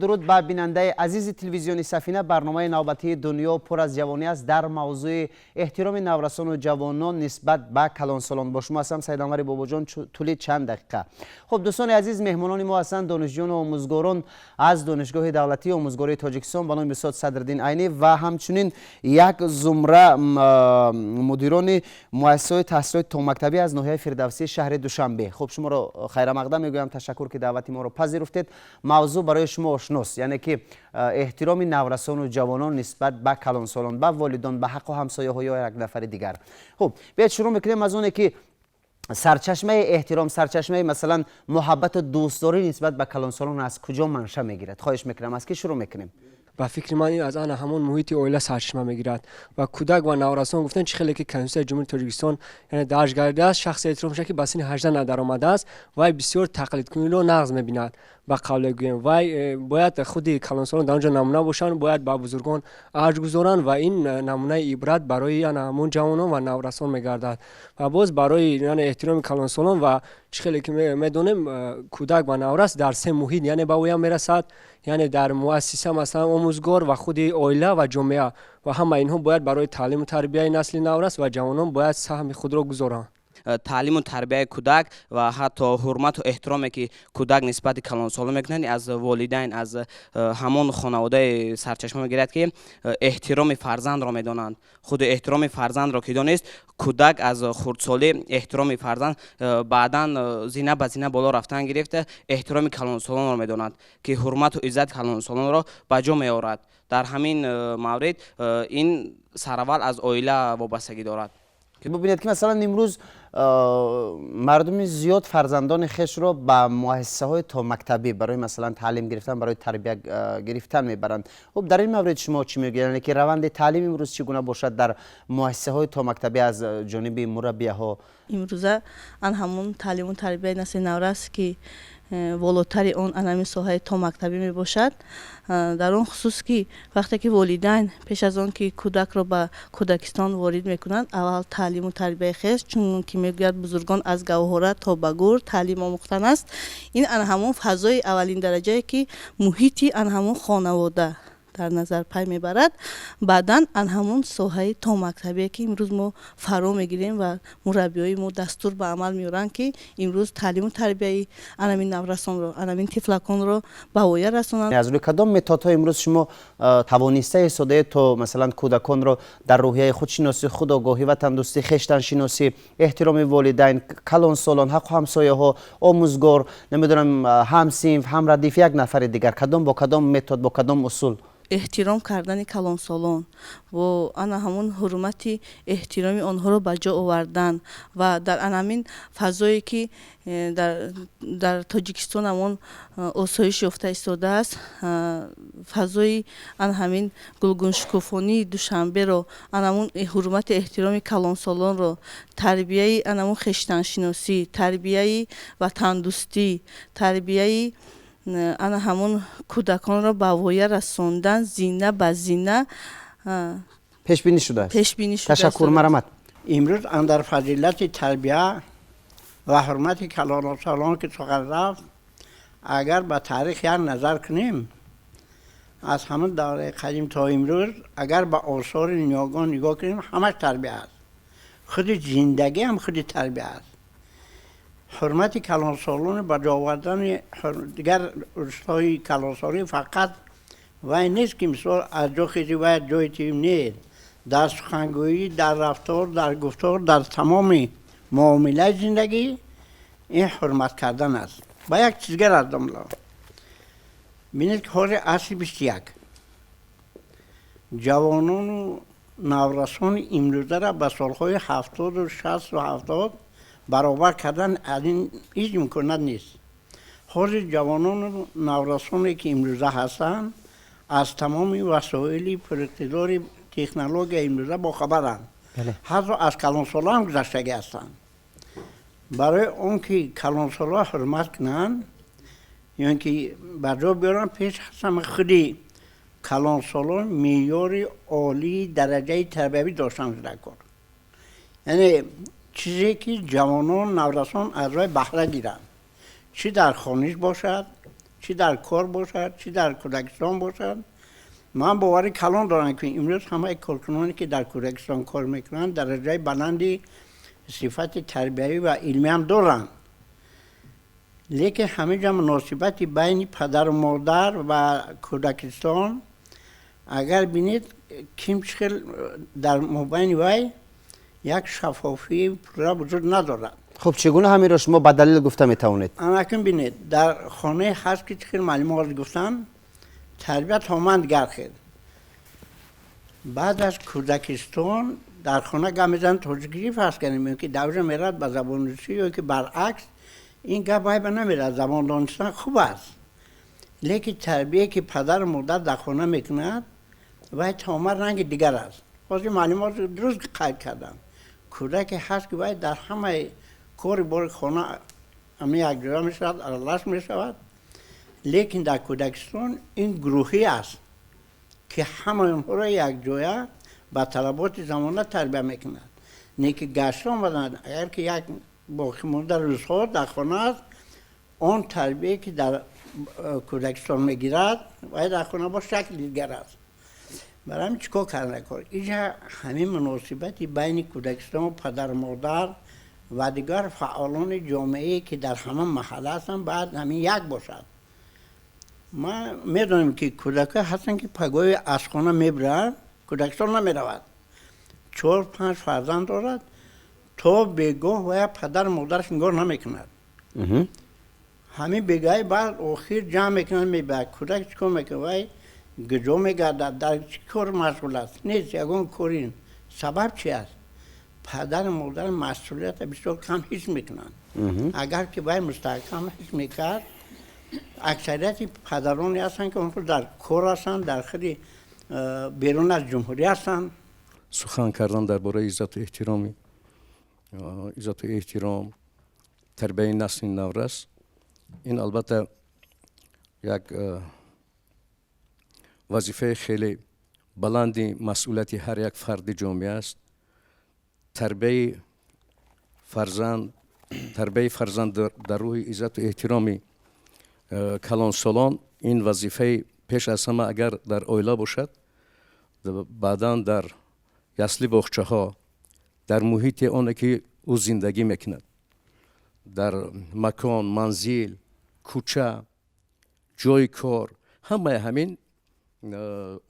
Дуруд ба бинандаи азизи телевизиони Сафина. Барномаи навбатии «Дунё пур аз ҷавонӣ» аст дар мавзӯи эҳтироми наврасону ҷавонон нисбат ба калонсолон. Бо шумо ҳастам, Саиданвари Бобоҷон, тӯли чанд дақиқа. Хуб, дӯстони азиз, меҳмонони мо ҳастанд донишҷӯёну омӯзгорон аз Донишгоҳи давлатии омӯзгории Тоҷикистон ба номи устод Садриддин Айнӣ ва ҳамчунин як зумра мудирони муассисаҳои таҳсилоти томактабӣ аз ноҳияи Фирдавсии шаҳри Душанбе. Хуб, шуморо хайрамақдам мегӯям. Ташаккур, ки даъвати моро пазируфтед. Мавзӯъ барои шумо ошност, яъне ки эҳтироми наврасону ҷавонон нисбат ба калонсолон, ба волидон, ба ҳаққу ҳамсояҳо ё як нафари дигар. Хуб, биёед, шурӯъ мекунем аз оне ки сарчашмаи эҳтиром, сарчашмаи, масалан, муҳаббату дӯстдорӣ нисбат ба калонсолон аз куҷо манша мегирад. Хоҳиш мекунам, аз кӣ шурӯъ мекунем? Ба фикри ман, ин аз ана ҳамон муҳити оила сарчашма мегирад ва кӯдак ва наврасон, гуфтан, чӣ хеле ки Конститутсияи Ҷумҳурии Тоҷикистон, яъне, дарҷ гардидааст, шахсе эҳтиром мешавад, ки ба синни 18 надаромадааст. Вай бисёр тақлидкуниро нағз мебинад. Ба қавле гӯем, вай бояд худи калонсолон дар он ҷо намуна бошанд, бояд ба бузургон арҷ гузоранд ва ин намунаи ибрат барои ана ҳамон ҷавонон ва наврасон мегардад. Ва боз барои, яъне, эҳтироми калонсолон ва чӣ хеле ки медонем, кӯдак ва наврас дар се муҳит, яъне, ба воя мерасад, яъне дар муассиса, масалан, омӯзгор ва худи оила ва ҷомеа, ва ҳама инҳо бояд барои таълиму тарбияи насли наврас ва ҷавонон бояд саҳми худро гузоранд. Таълиму тарбияи кӯдак ва ҳатто ҳурмату эҳтироме, ки кӯдак нисбати калонсолон мекунад, аз волидайн, аз ҳамон хонаводаи сарчашма мегирад, ки эҳтироми фарзандро медонанд. Худи эҳтироми фарзандро ки донист кӯдак аз хурдсолӣ, эҳтироми фарзанд баъдан зина ба зина боло рафтан гирифта, эҳтироми калонсолонро медонад, ки ҳурмату иззати калонсолонро ба ҷо меорад. Дар ҳамин маврид ин сараввал аз оила вобастагӣ дорад. Бубинед, ки масалан имрӯз мардуми зиёд фарзандони хешро ба муассисаҳои томактабӣ барои, масалан, таълим гирифтан, барои тарбия гирифтан мебаранд. Хуб, дар ин маврид шумо чӣ мегӯед? Яъне ки раванди таълим имрӯз чӣ гуна бошад дар муассисаҳои томактабӣ аз ҷониби мураббияҳо? Имрӯза ан ҳамун таълиму тарбияи насли наврас, ки волотари он ан ҳамин соҳаи томактабӣ мебошад. Дар он хусус, ки вақте ки волидайн пеш аз он ки кӯдакро ба кӯдакистон ворид мекунанд, аввал таълиму тарбияи хеш, чун ки мегӯяд бузургон, аз гаҳвора то ба гӯр таълим омӯхтан аст. Ин ан ҳамон фазои аввалин дараҷае, ки муҳити ан ҳамон хонавода дар назар пай мебарад, баъдан ан ҳамон соҳаи томактабие, ки имрӯз мо фаро мегирем ва мураббиёи мо дастур ба амал меоранд, ки имрӯз таълиму тарбияи анамин наврасонро, анамин тифлаконро ба воя расонанд. Аз рӯи кадом методҳо имрӯз шумо тавониста истодаед, то, масалан, кӯдаконро дар рӯҳияи худшиносӣ, худогоҳӣ, ватандӯстӣ, хештаншиносӣ, эҳтироми волидайн, калонсолон, ҳаққу ҳамсояҳо, омӯзгор, намедонам, ҳамсинф, ҳамрадиф, як нафари дигар, кадом, бо кадом метод, бо кадом усул? Эҳтиром кардани калонсолон бо ана ҳамон ҳурмати эҳтироми онҳоро ба ҷо овардан ва дар анамин фазое, ки дар Тоҷикистон ҳамон осоиш ёфта истодааст, фазои ана ҳамин гулгуншукуфонии Душанберо, анамун ҳурмати эҳтироми калонсолонро, тарбияи анамун хештаншиносӣ, тарбияи ватандӯстӣ, тарбияи ана ҳамон кӯдаконро ба воя расондан зина ба зина пешбинӣ шудааст. Пешбинӣ. Ташаккур, марамат. Имрӯз андар фазилати тарбия ва ҳурмати калонсолон ки сухан рафт, агар ба таърих як назар кунем, аз ҳамон давраи қадим то имрӯз, агар ба осори ниёгон нигоҳ кунем, ҳамаш тарбия аст. Худи зиндагӣ ҳам худи тарбия аст. Ҳурмати калонсолони ба ҷо овардани дигар урсҳои калонсолӣ фақат вай нест, ки мисол аз ҷо хези, вай ҷои тим нест. Дар сухангӯӣ, дар рафтор, дар гуфтор, дар тамоми муомилаи зиндагӣ ин ҳурмат кардан аст. Ба як чизгар аз домла бинед, ки ҳозир асри 21, ҷавонону наврасони имрӯзара ба солҳои 70-у 60-у 70 баробар кардан аз ин ҳеҷ имконият нест. Ҳозир ҷавонону наврасоне, ки имрӯза ҳастанд, аз тамоми васоили пуриқтидори технология имрӯза бохабаранд, ҳатто аз калонсоло ҳам гузаштагӣ ҳастанд. Барои он ки калонсоло ҳурмат кунанд ё ин ки ба ҷо биёранд, пеш аз ҳама худи калонсолон меъёри олии дараҷаи тарбиявӣ доштан дар кор, яъне чизе ки ҷавонон, наврасон аз вай баҳра гиранд, чӣ дар хониш бошад. Чӣ дар кор бошад, чӣ дар кӯдакистон бошад. Ман бовари калон дорам, ки имрӯз ҳамаи коркуноне, ки дар кӯдакистон кор мекунанд, дараҷаи баланди сифати тарбиявӣ ва илмиам доранд. Лекин ҳаминҷа муносибати байни падару модар ва кӯдакистон, агар бинед, ким чӣ хел дар мобайни вай як шаффофии пурра вуҷуд надорад. Хуб, чӣ гуна ҳаминро шумо ба далел гуфта метавонед? Анакун бинед, дар хонае ҳаст, ки чӣ хел маълумот гуфтанд, тарбия тамоман дигар хел. Баъд аз кӯдакистон дар хона гап мезананд тоҷикӣ, фарз кардем, ё ки дар оҷа меравад ба забони русӣ ё ки баръакс. Ин гап вай ба намерад. Забон донистан хуб аст, лекин тарбие, ки падару модар дар хона мекунад, вай тамоман ранги дигар аст. Ҳозир маълумот дуруст қайд кардам, кӯдаке ҳаст, ки вай дар ҳамаи кори бори хона ами якҷоя мешавад, аралаш мешавад. Лекин дар кӯдакистон ин гурӯҳӣ аст, ки ҳамаи онҳоро якҷоя ба талаботи замона тарбия мекунад. Не ки гашта омаданд, агар ки як боқимонда рӯзҳо дар хона аст, он тарбие, ки дар кӯдакистон мегирад, вай дар хона бо шакли дигар аст. Барои ҳамин чӣ кор карда кор инҷа? Ҳамин муносибати байни кӯдакистон, падару модар ва дигар фаъолони ҷомеае, ки дар ҳама маҳалла ҳастанд, бояд ҳамин як бошад. Ман медонем, ки кӯдакҳое ҳастанд, ки пагоҳи аз хона мебиранд, кӯдакистон намеравад, чор панҷ фарзанд дорад, то бегоҳ вая падару модараш нигоҳ намекунад. Ҳамин бегаҳи баъд охир ҷамъ мекунанд, мебарад. Кӯдак чӣ кор мекунад? Вай куҷо мегардад, дар чӣ кор машғул аст? Нест ягон кори. Сабаб чи аст? Падару модар масъулията бисёр кам ҳис мекунанд. Агар ки вай мустаҳкам ҳис мекард, аксарияти падароне ҳастанд, ки онҳо дар кор ҳастанд, дар худи берун аз ҷумҳурӣ ҳастанд. Сухан кардан дар бораи иззату эҳтироми, иззату эҳтиром, тарбияи насли наврас, ин албатта як вазифаи хеле баланди масъулияти ҳар як фарди ҷомеа аст. Тарбияи фарзанд, тарбияи фарзанд дар рӯҳи иззату эҳтироми калонсолон, ин вазифаи пеш аз ҳама агар дар оила бошад, баъдан дар ясли, боғчаҳо, дар муҳити оне, ки ӯ зиндагӣ мекунад, дар макон, манзил, кӯча, ҷойи кор, ҳамаи ҳамин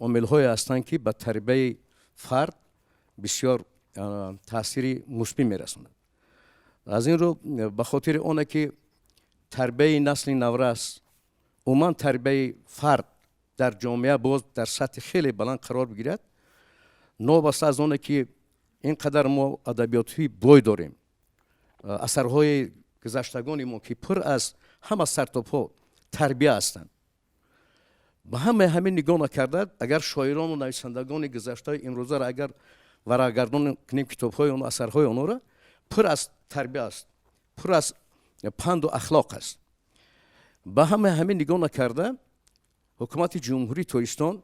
омилҳое ҳастанд, ки ба тарбияи фард бисёр таъсири мусбӣ мерасонад. Аз ин рӯ, ба хотири оне ки тарбияи насли наврас, умуман тарбияи фард дар ҷомеа боз дар сатҳи хеле баланд қарор бигирад, новобаста аз оне ки ин қадар мо адабиётҳои бой дорем, асарҳои гузаштагони мо, ки пур аз ҳама сартопҳо тарбия ҳастанд, ба ҳамаи ҳамин нигоҳ накарда, агар шоирону нависандагони гузаштаи имрӯзаро агар варақгардон кунем, китобҳои оно, асарҳои онҳоро, пур аз тарбия аст, пур аз панду ахлоқ аст. Ба ҳамаи ҳамин нигоҳ накарда, ҳукумати Ҷумҳурии Тоҷикистон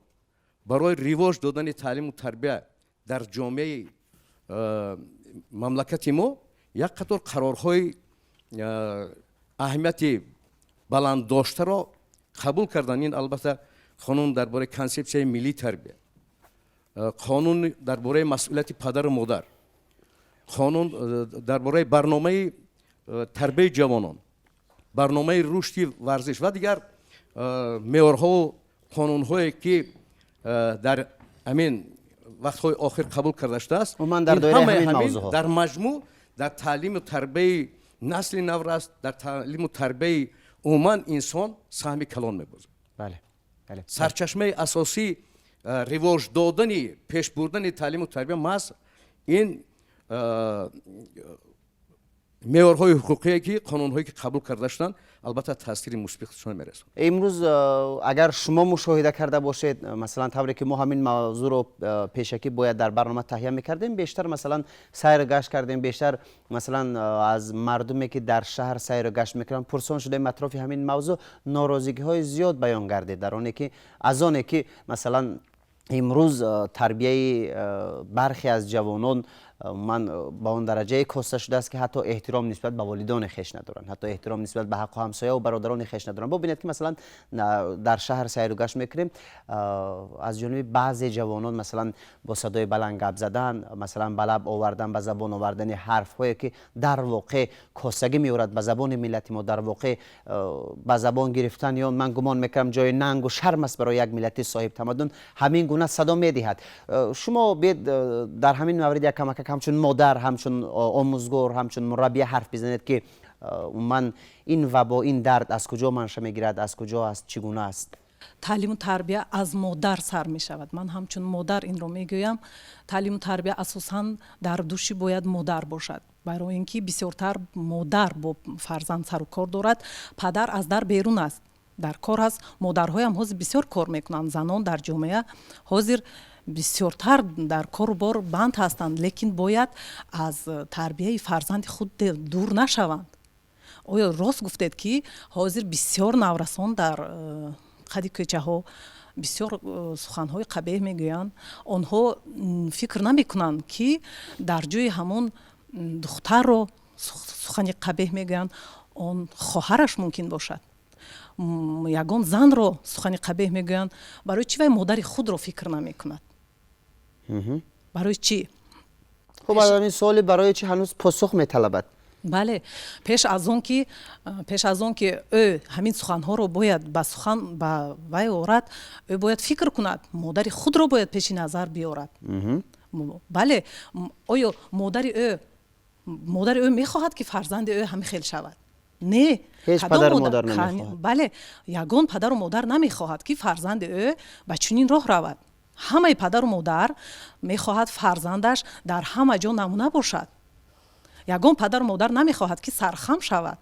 барои ривоҷ додани таълиму тарбия дар ҷомеаи мамлакати мо як қатор қарорҳои аҳамияти баланддоштаро қабул карданд. Ин албатта қонун дар бораи консепсияи миллии тарбия, қонун дар бораи масъулияти падару модар, қонун дар бораи барномаи тарбияи ҷавонон, барномаи рушди варзиш ва дигар меъёрҳову қонунҳое, ки дар ҳамин вақтҳои охир қабул карда шудааст. Умуман дар доираи ҳамин мавзӯъҳо. Дар маҷмӯъ дар таълиму тарбияи насли наврас, дар таълиму тарбияи умуман инсон саҳми калон мебозад. бале бале Сарчашмаи асосии ривоҷ додани, пеш бурдани таълиму тарбия маҳз ин меъёрҳои ҳуқуқие, ки қонунҳое, ки қабул карда шуданд, албатта таъсири мусбии худшон мерасонад. Имрӯз агар шумо мушоҳида карда бошед, масалан, тавре ки мо ҳамин мавзӯъро пешакӣ бояд дар барнома таҳия мекардем, бештар, масалан, сайру гашт кардем, бештар, масалан, аз мардуме, ки дар шаҳр сайру гашт мекунанд, пурсон шудем атрофи ҳамин мавзӯъ, норозигиҳои зиёд баён гардид дар оне ки аз оне ки, масалан, имрӯз тарбияи бархе аз ҷавонон Ман ба он дараҷае коста шудааст, ки ҳатто эҳтиром нисбат ба волидони хеш надоранд, ҳатто эҳтиром нисбат ба ҳаққу ҳамсояву бародарони хеш надоранд. Бубинед, ки масалан дар шаҳр сайру гашт мекунем, аз ҷониби баъзе ҷавонон, масалан, бо садои баланд гап задан, масалан, ба лаб овардан, ба забон овардани ҳарфҳое, ки дар воқеъ костагӣ меорад ба забони миллати мо, дар воқеъ ба забон гирифтан ё ман гумон мекунам, ҷои нангу шарм аст барои як миллати соҳибтамаддун, ҳамин гуна садо медиҳад. Шумо биед, дар ҳамин маврид як камакак ҳамчун модар, ҳамчун омӯзгор, ҳамчун мураббия ҳарф бизанед, ки умуман ин вабо, ин дард аз куҷо манша мегирад, аз куҷо аст, чӣ гуна аст? Таълиму тарбия аз модар сар мешавад. Ман ҳамчун модар инро мегӯям. Таълиму тарбия асосан дар дӯши бояд модар бошад, барои ин ки бисёртар модар бо фарзанд сару кор дорад. Падар аз дар берун аст, дар кор аст. Модарҳоям ҳозир бисёр кор мекунанд. Занон дар ҷомеа ҳозир бисёртар дар кору бор банд ҳастанд, лекин бояд аз тарбияи фарзанди худ дур нашаванд. Оё рост гуфтед, ки ҳозир бисёр наврасон дар қади кӯчаҳо бисёр суханҳои қабеҳ мегӯянд. Онҳо фикр намекунанд, ки дар ҷои ҳамон духтарро сухани қабеҳ мегӯянд, он хоҳараш мумкин бошад. Ягон занро сухани қабеҳ мегӯянд. Барои чӣ вай модари худро фикр намекунад? Барои чӣ? Хуб, ин суоли «барои чӣ» ҳанӯз посух металабад. Бале, пеш аз он ки ӯ ҳамин суханҳоро бояд ба сухан ба вай орад, ӯ бояд фикр кунад, модари худро бояд пеши назар биёрад. Бале, оё модари ӯ мехоҳад, ки фарзанди ӯ ҳамин хел шавад? Не. Ҳеҷ падару модар намехоҳад. Бале, ягон падару модар намехоҳад, ки фарзанди ӯ ба чунин роҳ равад. Ҳамаи падару модар мехоҳад, фарзандаш дар ҳама ҷо намуна бошад. Ягон падару модар намехоҳад, ки сархам шавад,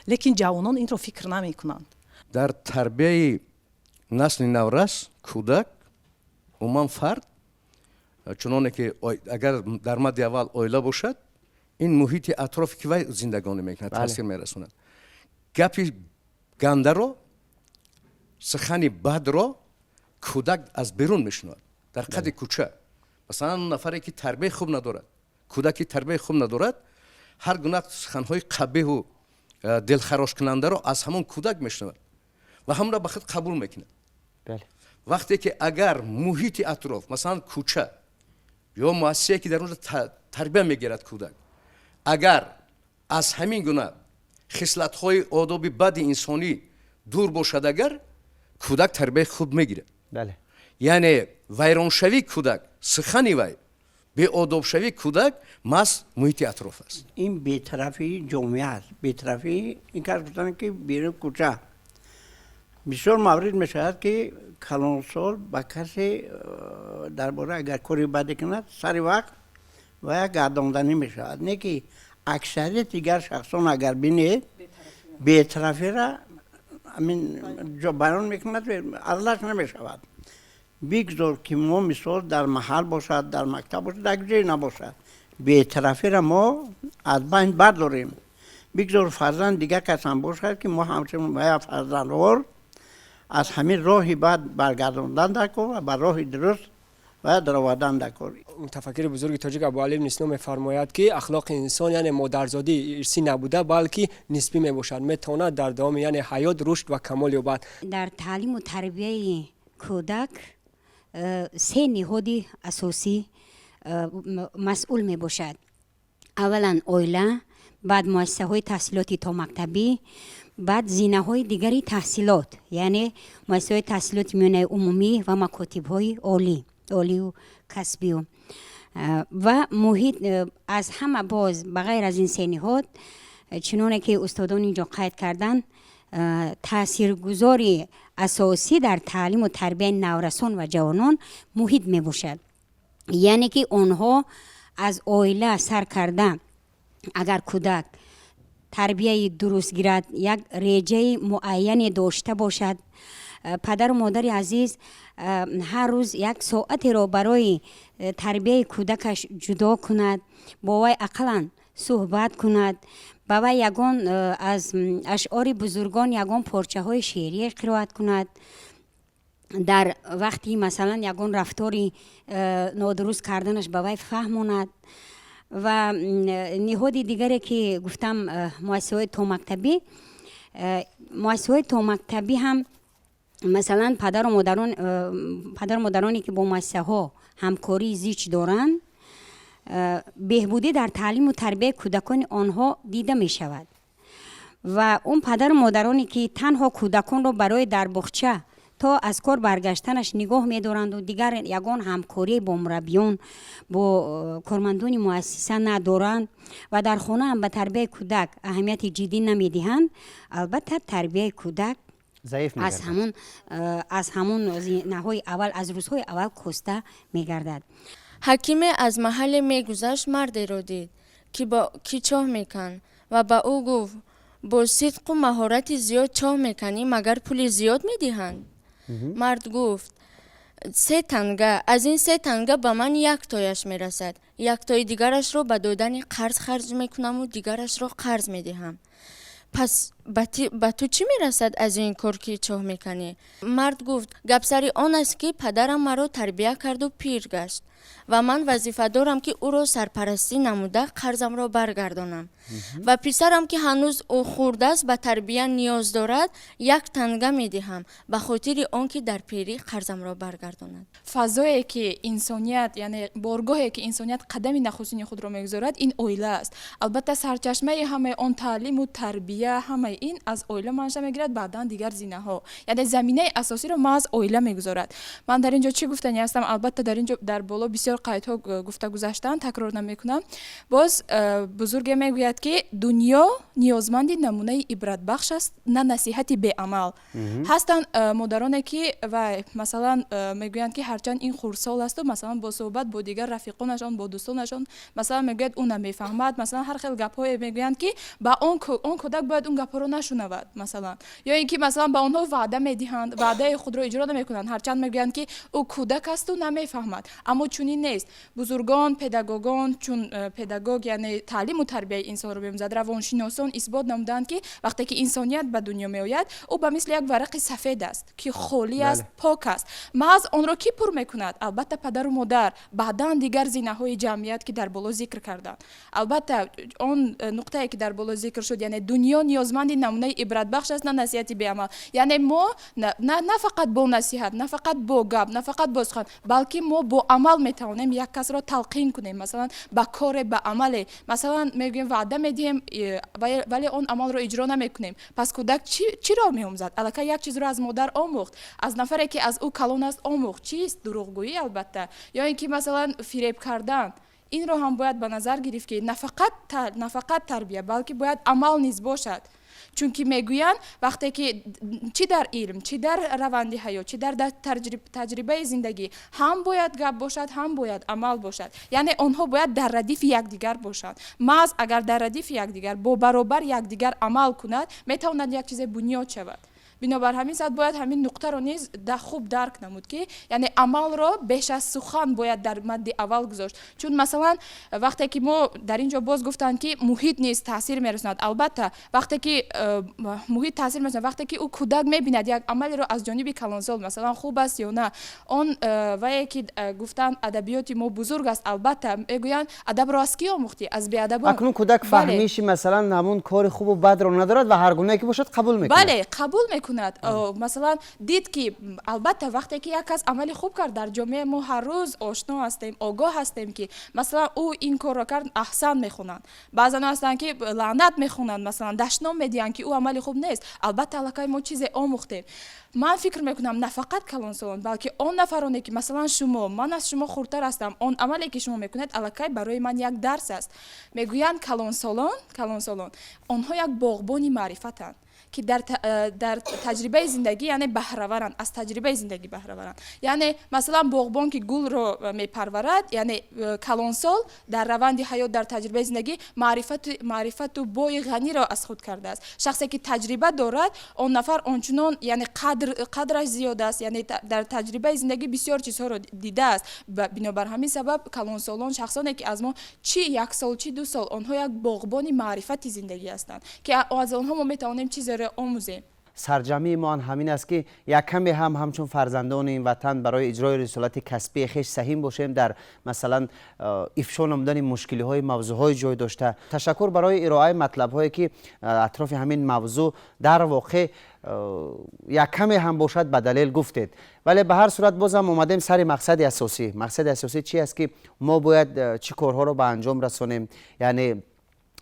лекин ҷавонон инро фикр намекунанд. Дар тарбияи насли наврас, кӯдак, умуман фард, чуноне ки агар дар мадди аввал оила бошад, ин муҳити атрофе, ки вай зиндагонӣ мекунад, таъсир мерасонад. Гапи гандаро, сухани бадро кӯдак аз берун мешунавад, дар қади кӯча. Масалан, нафаре, ки тарбияи хуб надорад, кӯдаки тарбияи хуб надорад, ҳар гуна суханҳои қабеҳу дилхарошкунандаро аз ҳамон кӯдак мешунавад ва ҳамонро ба худ қабул мекунад. Вақте ки агар муҳити атроф, масалан, кӯча ё муассисае, ки дар онҷо тарбия мегирад кӯдак, агар аз ҳамин гуна хислатҳои одоби бади инсонӣ дур бошад, агар кӯдак тарбияи хуб мегирад. Яъне вайроншавии кӯдак, сухани вай, беодобшавии кӯдак маҳз муҳити атроф аст. Ин бетарафии ҷомеа аст. Бетарафии ин кас гуфтанд, ки берун кӯча бисёр маврид мешавад, ки калонсол ба касе дар бора агар кори баде кунад, сари вақт ва як гардонданӣ мешавад. Не ки аксарияти дигар шахсон агар бинед, бетарафиро ҳамин ҷо баён мекунад, арзаш намешавад. Бигзор, ки мо мисол дар маҳал бошад, дар мактаб бошад, дар ҷое набошад, бетарафиро мо аз байн бардорем. Бигзор фарзанд дигар кас ҳам бошад, ки мо ҳамчун фарзандвор аз ҳамин роҳи бад баргардондан дар кор ва ба роҳи дуруст ва даровардан дар кор. Мутафаккири бузурги тоҷик Абуалӣ ибни Сино мефармояд, ки ахлоқи инсон, яъне модарзодӣ, ирсӣ набуда, балки нисбӣ мебошад, метавонад дар давоми, яъне ҳаёт рушд ва камол ёбад. Дар таълиму тарбияи кӯдак се ниҳоди асосӣ масъул мебошад: аввалан, оила, баъд муассисаҳои таҳсилоти томактабӣ, баъд зинаҳои дигари таҳсилот, яъне муассисаҳои таҳсилоти миёнаи умумӣ ва макотибҳои олӣ, олию касбию ва муҳит. Аз ҳама боз, ба ғайр аз ин се ниҳод, чуноне ки устодон инҷо қайд карданд, таъсиргузори асосӣ дар таълиму тарбияи наврасон ва ҷавонон муҳит мебошад. Яъне ки онҳо аз оила сар карда, агар кӯдак тарбияи дуруст гирад, як реҷаи муайяне дошта бошад, падару модари азиз ҳар рӯз як соатеро барои тарбияи кӯдакаш ҷудо кунад, бо вай ақаллан суҳбат кунад, ба вай ягон аз ашъори бузургон ягон порчаҳои шеърие қироат кунад, дар вақти, масалан, ягон рафтори нодуруст карданаш ба вай фаҳмонад. Ва ниҳоди дигаре, ки гуфтам, муассисаҳои томактабӣ. Муассисаҳои томактабӣ ҳам, масалан, падару модароне, ки бо муассисаҳо ҳамкории зич доранд, беҳбудӣ дар таълиму тарбияи кӯдакони онҳо дида мешавад. Ва он падару модароне, ки танҳо кӯдаконро барои дар боғча то аз кор баргаштанаш нигоҳ медоранду дигар ягон ҳамкорӣ бо мураббиён, бо кормандони муассиса надоранд ва дар хона ҳам ба тарбияи кӯдак аҳамияти ҷиддӣ намедиҳанд, албатта, тарбияи кӯдак заиф аз ҳамон зинаҳои аввал, аз рӯзҳои аввал коста мегардад. Ҳакиме аз маҳалле мегузашт, мардеро дид, ки чоҳ меканд, ва ба ӯ гуфт: «Бо сидқу маҳорати зиёд чоҳ меканӣ, магар пули зиёд медиҳанд?» Мард гуфт: «Се танга. Аз ин се танга ба ман яктояш мерасад, яктои дигарашро ба додани қарз харҷ мекунаму дигарашро қарз медиҳам. Пас ба ту чӣ мерасад аз ин кор, ки чоҳ меканӣ?» Мард гуфт: «Гап сари он аст, ки падарам маро тарбия карду пир гашт ва ман вазифа дорам, ки ӯро сарпарастӣ намуда, қарзамро баргардонам, ва писарам, ки ҳанӯз ӯ хурд аст, ба тарбия ниёз дорад. Як танга медиҳам ба хотири он ки дар пирӣ қарзамро баргардонад.» Фазое, ки инсоният, яъне боргоҳе, ки инсоният қадами нахустини худро мегузорад, ин оила аст. Албатта, сарчашмаи ҳамаи он таълиму тарбия, ҳамаи ин аз оила манша мегирад. Баъдан дигар зинаҳо, яъне заминаи асосиро маҳз оила мегузорад. Ман дар ин ҷо чӣ гуфтанӣ ҳастам? Албатта, дар ин ҷо дар боло бисёр қайдҳо гуфта гузаштанд, такрор намекунам. Боз бузурге мегӯяд, ки дунё ниёзманди намунаи ибратбахш аст, на насиҳати беамал. Ҳастанд модароне, ки вай, масалан, мегӯянд, ки ҳарчанд ин хурдсол асту, масалан, бо суҳбат бо дигар рафиқонашон, бо дӯстонашон, масалан, мегӯяд, ӯ намефаҳмад. Масалан, ҳар хел гапҳое мегӯянд, ки ба он кӯдак бояд он гапҳоро нашунавад. Масалан, ё ин ки, масалан, ба онҳо ваъда медиҳанд, ваъдаи худро иҷро намекунанд, ҳарчанд мегӯянд, ки ӯ кӯдак асту намефаҳмад. Аммо чунин нест. Бузургон, педагогон, чун педагог, яъне таълиму тарбияи инсонро меомӯзад, равоншиносон исбот намуданд, ки вақте ки инсоният ба дунё меояд, ӯ ба мисли як варақи сафед аст, ки холӣ аст, пок аст. Маҳз онро кӣ пур мекунад? Албатта, падару модар, баъдан дигар зинаҳои ҷамъият, ки дар боло зикр карданд. Албатта, он нуқтае, ки дар боло зикр шуд, яъне дунё ниёзманди намунаи ибратбахш аст, на насиҳати беамал. Яъне мо на фақат бо насиҳат, на фақат бо гап, на фақат бо сухан, балки мо бо амал метавонем як касро талқин кунем, масалан, ба коре, ба амале. Масалан, мегӯем, ваъда медиҳем, вале он амалро иҷро намекунем. Пас кӯдак чиро меомӯзад? Аллакай як чизро аз модар омӯхт, аз нафаре, ки аз ӯ калон аст, омӯхт. Чист? Дурӯғгӯӣ, албатта, ё ин ки, масалан, фиреб кардан. Инро ҳам бояд ба назар гирифт, ки на фақат тарбия, балки бояд амал низ бошад. Чунки мегӯянд, вақте ки чӣ дар илм, чӣ дар раванди ҳаёт, чӣ дар таҷрибаи зиндагӣ, ҳам бояд гап бошад, ҳам бояд амал бошад. Яъне онҳо бояд дар радифи якдигар бошанд. Маҳз агар дар радифи якдигар, бо баробар якдигар амал кунад, метавонад як чизе бунёд шавад. Бинобар ҳамин сабаб бояд ҳамин нуқтаро низ хуб дарк намуд, ки яъне амалро беш аз сухан бояд дар мадди аввал гузошт. Чун, масалан, вақте ки мо дар ин ҷо боз гуфтанд, ки муҳит низ таъсир мерасонад. Албатта, вақте ки муҳит таъсир мерасонад, вақте ки ӯ кӯдак мебинад як амалеро аз ҷониби калонсол, масалан, хуб аст ё на, он вае ки гуфтанд, адабиёти мо бузург аст. Албатта, мегӯянд, адабро аз кӣ омӯхтӣ? Аз беадабон. Акнун кӯдак фаҳмиши, масалан, ҳамон кори хубу бадро надорад ва ҳар гунае ки бошад, қабул мекунад. Бале, қабул мекунад. Масалан, дид, ки албатта, вақте ки як кас амали хуб кард, дар ҷомеа мо ҳар рӯз ошно ҳастем, огоҳ ҳастем, ки, масалан, ӯ ин корро кард, аҳсан мехонанд. Баъзан ҳастанд, ки лаънат мехонанд, масалан, дашном медиҳанд, ки ӯ амали хуб нест. Албатта, аллакай мо чизе омӯхтем. Ман фикр мекунам, на фақат калонсолон, балки он нафароне, ки, масалан, шумо, ман аз шумо хурдтар ҳастам, он амале, ки шумо мекунед, аллакай барои ман як дарс аст. Мегӯянд, калонсолон онҳо як боғбони маърифатанд, ки дар таҷрибаи зиндагӣ, яъне, баҳраваранд, аз таҷрибаи зиндагӣ баҳраваранд. Яъне, масалан, боғбон, ки гулро мепарварад, яъне калонсол дар раванди ҳаёт, дар таҷрибаи зиндагӣ маърифату бои ғаниро аз худ кардааст. Шахсе, ки таҷриба дорад, он нафар ончунон, яъне, қадраш зиёд аст, яъне дар таҷрибаи зиндагӣ бисёр чизҳоро дидааст. Бинобар ҳамин сабаб калонсолон, шахсоне, ки аз мо чӣ як сол, чӣ 2 сол, онҳо як боғбони маърифати зиндагӣ ҳастанд, ки аз онҳо мо метавонем чизеро омӯзем. Сарҷамъии мо ҳамин аст, ки як каме ҳам ҳамчун фарзандони ин ватан барои иҷрои рисолати касбии хеш саҳим бошем дар, масалан, ифшо намудани мушкилиҳои мавзӯъҳои ҷой дошта. Ташаккур барои ироаи матлабҳое, ки атрофи ҳамин мавзӯъ дар воқеъ як каме ҳам бошад, ба далел гуфтед. Вале ба ҳар сурат бозам омадем сари мақсади асосӣ. Мақсади асосӣ чи аст, ки мо бояд чӣ корҳоро ба анҷом расонем, яъне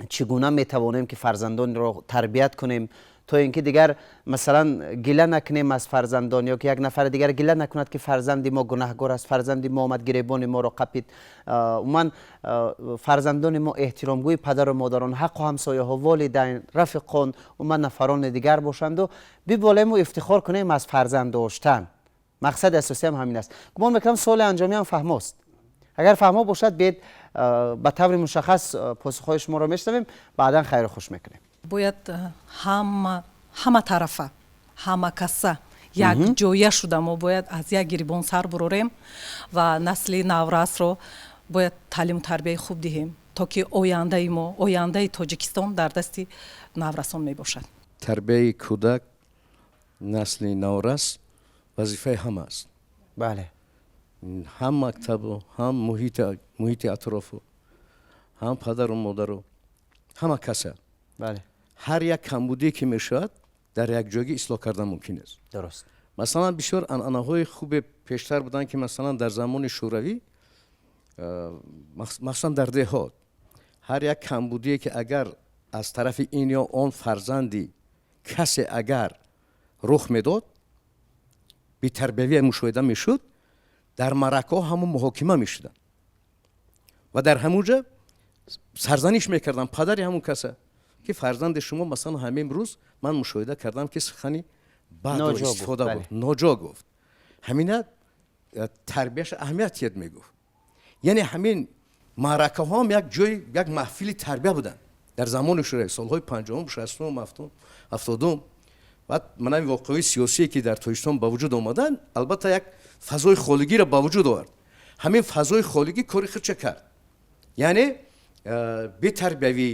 чӣ гуна метавонем, ки фарзандонро тарбият кунем, то ин ки дигар, масалан, гила накунем аз фарзандон ё ки як нафари дигар гила накунад, ки фарзанди мо гунаҳгор аст, фарзанди мо омад, гиребони моро қапид. Умуман, фарзандони мо эҳтиромгӯи падару модарон, ҳаққу ҳамсояҳо, волидайн, рафиқон, умуман нафарони дигар бошанду биболему ифтихор кунем аз фарзанд доштан. Мақсади асосиам ҳамин аст. Гумон мекунам, суоли анҷомиам фаҳмост. Агар фаҳмо бошад, биед, ба таври мушаххас посухҳои шуморо мешунавем, баъдан хайру хуш мекунем. Бояд ҳама тарафа, ҳама каса якҷоя шуда, мо бояд аз як гирибон сар бурорем ва насли наврасро бояд таълиму тарбияи хуб диҳем, то ки ояндаи мо, ояндаи Тоҷикистон дар дасти наврасон мебошад. Тарбияи кӯдак, насли наврас вазифаи ҳама аст. Ҳам мактабу, ҳам муҳити атрофу, ҳам падару модару, ҳама каса. Ҳар як камбудие ки мешавад, дар якҷоягӣ ислоҳ кардан мумкин аст. Масалан, бисёр анъанаҳои хубе пештар буданд, ки, масалан, дар замони Шӯравӣ, махсусан дар деҳот, ҳар як камбудие ки агар аз тарафи ин ё он фарзанди касе агар рух медод, бетарбиявие мушоҳида мешуд, дар маъракаҳо ҳамон муҳокима мешуданд ва дар ҳамун ҷа сарзаниш мекарданд падари ҳамун каса, ки фарзанди шумо, масалан, ҳамин рӯз ман мушоҳида кардам, ки сухани бадро истифода бурд, ноҷо гуфт, ҳамина тарбияша аҳамият диҳед, мегуфт. Яъне ҳамин маъракаҳоам як ҷои, як маҳфили тарбия буданд дар замони Шӯравӣ, солҳои 50-ум, 60-ум, 70-ум. Баъд манами воқеаҳои сиёсие, ки дар Тоҷикистон ба вуҷуд омаданд, албатта, як фазои холигиро ба вуҷуд овард. Ҳамин фазои холигӣ кори худша кард, яъне бетарбиявӣ,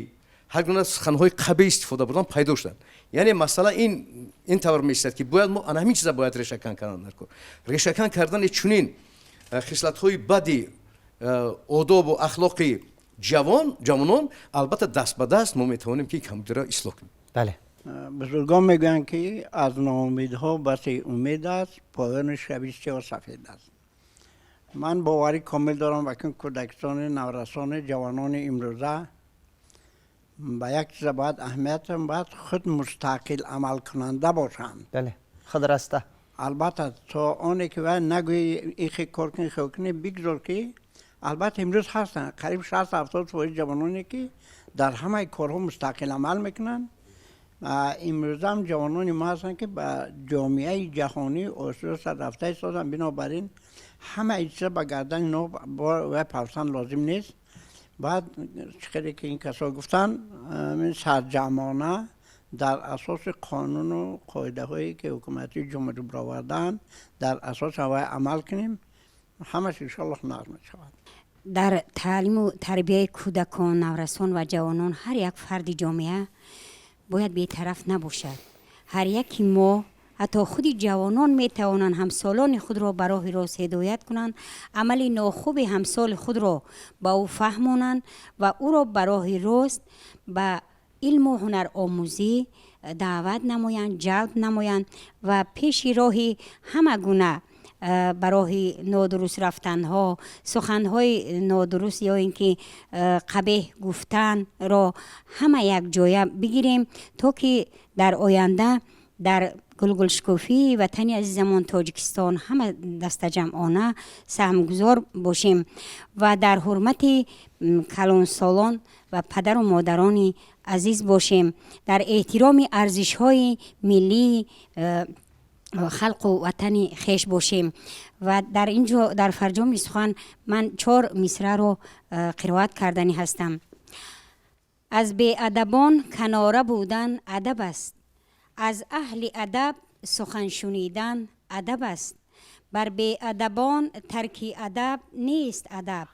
ҳар гуна суханҳои қабеҳ истифода бурдан пайдо шуданд. Яъне масъала ин тавр меистад, ки бояд мо ана ҳамин чиза бояд решакан кардан дар кор. Решакан кардани чунин хислатҳои бади одобу ахлоқи ҷавонон, албатта, даст ба даст мо метавонем, ки камбудиро ислоҳ кунем. Бузургон мегӯянд, ки аз ноумедҳо басе умед аст, поёни шаби сиёҳ сафед аст. Ман боварӣ комил дорам, вакин кӯдакистони, наврасони, ҷавонони имрӯза ба як чиза бояд аҳамият, бояд худ мустақил амалкунанда бошанд. Бале, худраста. Албатта, то оне ки вай нагӯи ихе кор кунӣ, хел кунӣ, бигзор ки. Албатта, имрӯз ҳастанд қариб 60-70% ҷавононе, ки дар ҳамаи корҳо мустақил амал мекунанд. Имрӯзам ҷавонони мо ҳастанд, ки ба ҷомеаи ҷаҳонӣ оҳиста рафта истоданд. Бинобар ин ҳамаи чиза ба гардани инҳо вай пафсан лозим нест. Баъд чӣ хеле ки ин касо гуфтанд, сарҷамъона дар асоси қонуну қоидаҳое, ки ҳукумати ҷумҳурӣ баровардаанд, дар асоси ҳавай амал кунем, ҳамаш иншоаллоҳ нағз мешавад. Дар таълиму тарбияи кӯдакон, наврасон ва ҷавонон ҳар як фарди ҷомеа бояд бетараф набошад. Ҳар яки мо, ҳатто худи ҷавонон метавонанд ҳамсолони худро ба роҳи рост ҳидоят кунанд, амали нохуби ҳамсоли худро ба ӯ фаҳмонанд ва ӯро ба роҳи рост, ба илму ҳунаромӯзӣ даъват намоянд, ҷалб намоянд ва пеши роҳи ҳама гуна ба роҳи нодуруст рафтанҳо, суханҳои нодуруст ё ин ки қабеҳ гуфтанро ҳама якҷоя бигирем, то ки дар оянда дар гулгулшукуфии ватани азизамон Тоҷикистон ҳама дастаҷамъона саҳмгузор бошем ва дар ҳурмати калонсолон ва падару модарони азиз бошем, дар эҳтироми арзишҳои миллии халқу ватани хеш бошем. Ва дар ин ҷо, дар фарҷоми сухан, ман чор мисраро қироат карданӣ ҳастам. Аз беадабон канора будан адаб аст, аз аҳли адаб сухан шунидан адаб аст, бар беадабон тарки адаб нест адаб,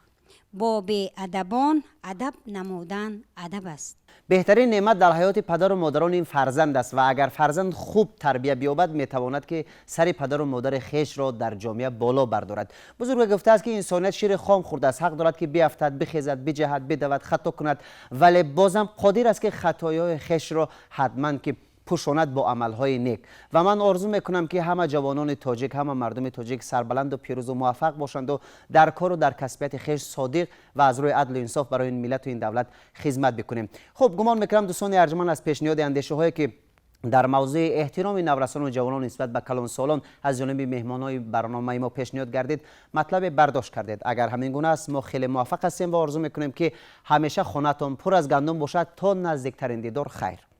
бо беадабон адаб намудан адаб аст. Беҳтарин неъмат дар ҳаёти падару модарон ин фарзанд аст ва агар фарзанд хуб тарбия биёбад, метавонад, ки сари падару модари хешро дар ҷомеа боло бардорад. Бузурге гуфтааст, ки инсоният шири хом хӯрдааст, ҳақ дорад, ки биафтад, бихезад, биҷаҳад, бидавад, хато кунад, вале бозам қодир аст, ки хатоиҳои хешро ҳатман ки пӯшонад бо амалҳои нек. Ва ман орзу мекунам, ки ҳама ҷавонони тоҷик, ҳама мардуми тоҷик сарбаланду пирӯзу муваффақ бошанду дар кору дар касбияти хеш содиқ ва аз рӯи адлу инсоф барои ин миллату ин давлат хизмат бикунем. Хуб, гумон мекунам, дӯстони арҷманд, аз пешниҳоди андешаҳое, ки дар мавзӯи эҳтироми наврасону ҷавонон нисбат ба калонсолон аз ҷониби меҳмонҳои барномаи мо пешниҳод гардид, матлабе бардошт кардед. Агар ҳамин гуна аст, мо хеле муваффақ ҳастем ва орзу мекунем, ки ҳамеша хонаатон пур аз гандум бошад. То наздиктарин дидор, хайр.